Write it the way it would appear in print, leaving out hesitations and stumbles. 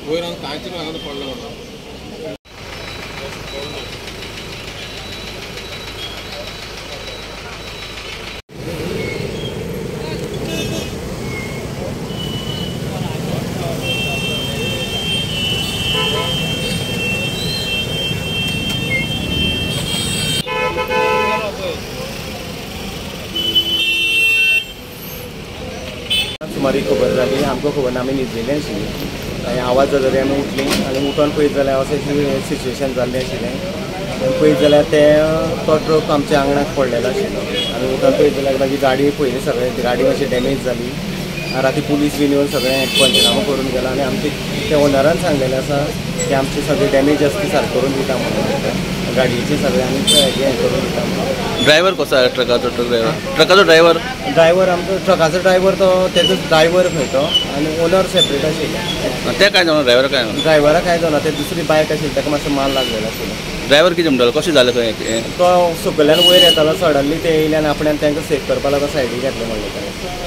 वयर हांगा कांयच ना हांगा पडलो सुमार खबर जाली आमकां खबर ना आमी न्हिदलेले आशिल्ली आनी आवाज जालो तरी आमी उठली आनी उठोन पळयत जाल्यार अशें सिच्युएशन जाल्लें आशिल्लें पळयत जाल्यार ते तो ट्रक आमच्या आंगणाक पडलेलो आशिल्लो आनी उठोन पळयत जाल्यार मागीर गाडी पयली सगळें गाडी मातशी डॅमेज जाली. राती पुलीस बीन येवन सगळें पंचनामो करून गेला आनी आमचे ते ओनरान सांगलेलें आसा की आमची सगळी डॅमेज आसा ती सारकी करून दिता म्हणून गाडयेची सगळें आनी हें करून दिता म्हणून. ड्रायव्हर कसो आहे ट्रकाचो? ट्रक ड्रायव्हर ट्रकाचो ड्रायव्हर ड्रायव्हर आमचो ट्रकाचो ड्रायव्हर तो तेजो ड्रायव्हर खंय तो आनी ओनर सेपरेट आशिल्लो. ते काय जावना ड्रायव्हर काय ड्रायव्हराक काय जावना ते दुसरी बायक आशिल्ली ताका मातसो माल लागलेलो आशिल्लो. ड्रायव्हर कितें म्हणटालो कशें जालें खंय तो सकयल्यान वयर येतालो सडनली ते येयले आनी आपल्यान तांकां सेफ करपा लागून सायडीक घातलें म्हणलें ताणें.